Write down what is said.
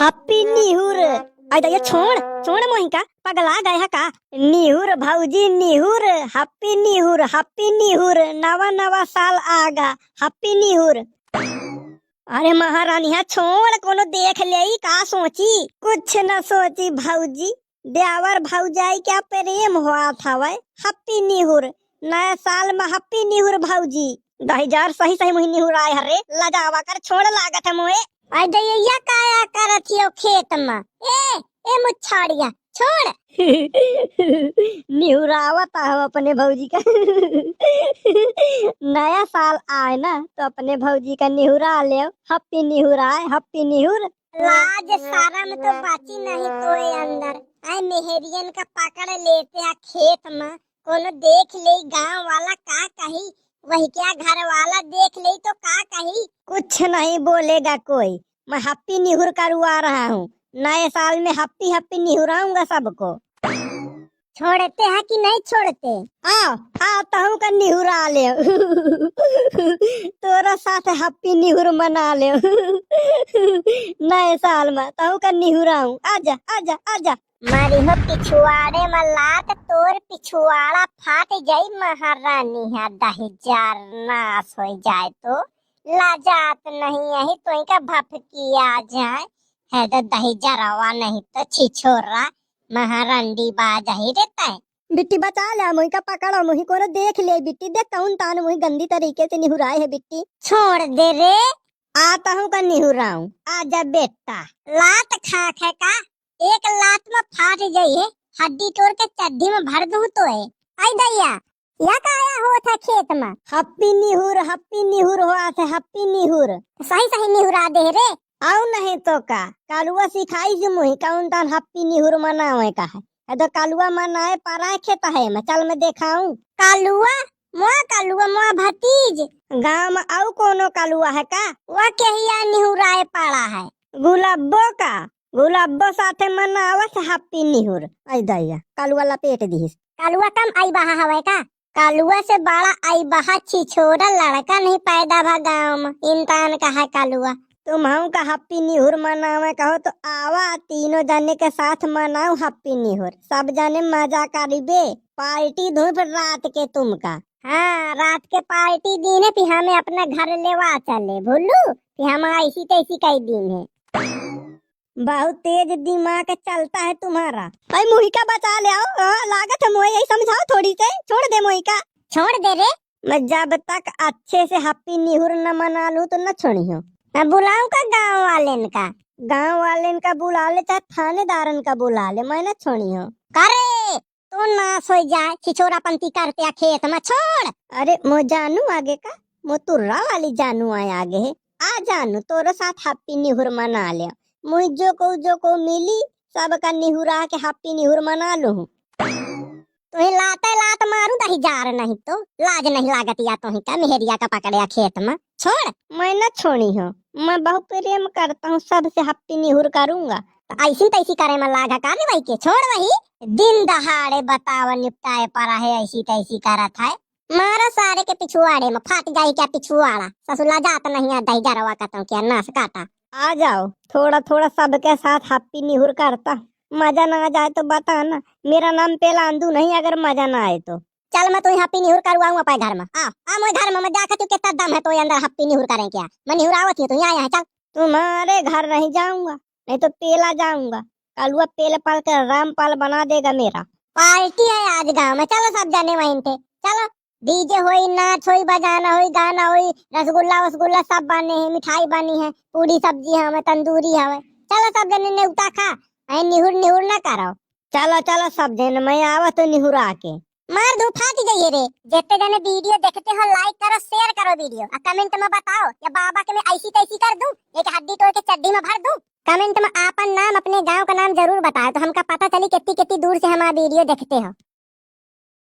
Happy निहुर। अरे ये छोड़ छोड़ मोही का पगला गए है का। निहुर भाऊजी निहुर, हैप्पी निहुर, हैप्पी निहुर, नवा नवा साल आगा, हैप्पी निहुर। अरे महारानी है छोड़, कोनो देख ले का सोची। कुछ न सोची भाऊजी, देवर भाऊजाई क्या प्रेम हुआ था वह। हैप्पी निहुर, नया साल में हैप्पी निहुर भाऊजी। दहीजार सही सही मुही निहुर आए हरे, लजावा कर छोड़ लागत है मोए। अरे ये काया करत हियो खेत में? ए ए मुछाड़िया छोड़। निहुरावत हो अपने भौजी का। नया साल आए ना तो अपने भौजी का निहुरा ले, हैप्पी निहुराए, हैप्पी निहुर। लाज शरम तो बाची नहीं तोए अंदर। आए मेहरियन का पकड़ लेते आ खेत में, कोनो देख ले गांव वाला का कही, वही क्या घर वाला देख ले तो का कही। कुछ नहीं बोलेगा कोई, मैं हैप्पी निहुर करवा रहा हूँ। नए साल में हैप्पी हैप्पी निहुराऊंगा सबको। छोड़ते हैं कि नहीं छोड़ते? आओ आओ तहु का निहुरा ले, तोरा साथ हैप्पी निहुर मना ले नए साल में, तहु का निहुराऊं। आजा आजा आजा। मारी हो पिछुआड़े में लात, तोर पिछुआड़ा फाट जाई महारानी है, दहीजार नाश हो जाए तो लाजात नहीं यही तो का भफकी आ जाए है तो दही जरावा नहीं तो छिछोरा महारंडी बाज ही रहता है। बिट्टी बचा ले मोही का, पकड़ो मोही को देख ले बिट्टी, देख कौन तान मोही गंदी तरीके से निहुराए है बिट्टी। छोड़ दे रे। आता हूँ का निहुराऊं, आजा बेटा। लात खा खा का एक लात में फाट जाई है, हड्डी तोड़ के चड्डी में भर दूं तो है। आई दैया या का आया हो था खेत में? हैप्पी निहुर, हैप्पी निहुर हुआ थे, हैप्पी निहुर। सही सही निहुरा दे रे। आओ नहीं तो का कालुआ सिखाई जो मोही कौन तान हैप्पी निहुर मनावे का है। ए तो कालुआ मनाए पारा खेत है मैं, चल मैं देखाऊं। कालुआ मोआ कालुआ मोआ भतीज। गांव में आऊ कोनो कालुआ है का? वह कहिया निहुराए पड़ा है। गुलाबो का, गुलाबो साथे मनावत हैप्पी निहुर। आई दैया कालुआ लपेट दीस। कालुआ कम आई बहा हवे का? कालुआ से बड़ा आई बहा छिछोरा लड़का नहीं पैदा भा गांव में, इंतान का है कालुआ। तुम हम का हैप्पी निहुर मनावे कहो तो आवा, तीनों जाने के साथ मनाओ हैप्पी निहुर, सब जाने मजा करीबे, पार्टी धो फिर रात के तुमका। हाँ रात के पार्टी दिन है, फिर हमें अपना घर लेवा चले भूलू, फिर हम ऐसी तैसी कई दिन है। बहुत तेज दिमाग चलता है तुम्हारा। भाई मोही का बचा ले आओ, लागत है मोहे यही समझाओ थोड़ी से, छोड़ दे मोही का। छोड़ दे रे। मैं जब तक अच्छे से हैप्पी निहुर न मना लूं तो न छोड़ी हो। मैं बुलाऊं का गांव वाले का? गांव वाले का बुला ले चाहे थानेदारन का बुला ले, मैं न छोड़ी हो। करे तो नाश हो जाए छिछोरा पंती करते आ खेत में, छोड़। अरे मो जानू आगे का, मो तुर्रा वाली जानू आए आगे है, आ जानू तोरे साथ हैप्पी निहुर मना ले। मुझ जो को मिली सबका निहुरा के हैप्पी निहुर मना लूं। तो लाते लात मारू दही जार नहीं तो लाज नहीं लागत या तो का मेहरिया का पकड़िया खेत में, छोड़। मैं न छोड़ी हूँ, मैं बहुत प्रेम करता हूँ सबसे, हैप्पी निहुर करूंगा। तो ऐसी तैसी करे में लागा का रे भाई के, छोड़ वही दिन दहाड़े बताव निपटाए पड़ा है, ऐसी तैसी करत है। मारा सारे के पिछुआड़े में फाट जाई क्या पिछुआड़ा, ससुला जात नहीं आ दही जरवा का तो क्या नास काटा। आ जाओ थोड़ा थोड़ा सबके साथ हैप्पी निहुर करता, मजा ना आ जाए तो बताना, मेरा नाम पेलांदू नहीं अगर मजा ना आए तो। चल मैं तो हैप्पी निहुर करवाऊं अपने घर में, आ आ मोर घर में, मैं देखत हूं कितना दम है तो अंदर हैप्पी निहुर करें क्या, मैं निहुरावत हूं तो यहाँ आया है, चल। तुम्हारे घर नहीं जाऊंगा नहीं तो पेला जाऊंगा, कालुआ पेल पाल कर रामपाल बना देगा मेरा। पार्टी है आज गांव में, चलो सब जाने वहीं थे, चलो डीजे होई, नाच होई, बजाना होई, गाना होई, रसगुल्ला वसगुल्ला सब बने हैं, मिठाई बनी है, पूरी सब्जी हवे, तंदूरी हवे, चलो सब जने नेउता खा, ऐ निहुर निहुर ना करो। चलो चलो सब जन, मैं आवा तो निहुरा के मार दू फाट जाइए रे। जितने जने वीडियो देखते हो लाइक करो, शेयर करो वीडियो, और कमेंट में बताओ या बाबा के मैं ऐसी तैसी कर दूं, एक हड्डी तोड़ के चड्डी में भर दूं। कमेंट में आपन नाम अपने गांव का नाम जरूर बताओ तो हमका पता चली कितनी कितनी दूर से हमारा वीडियो देखते हो।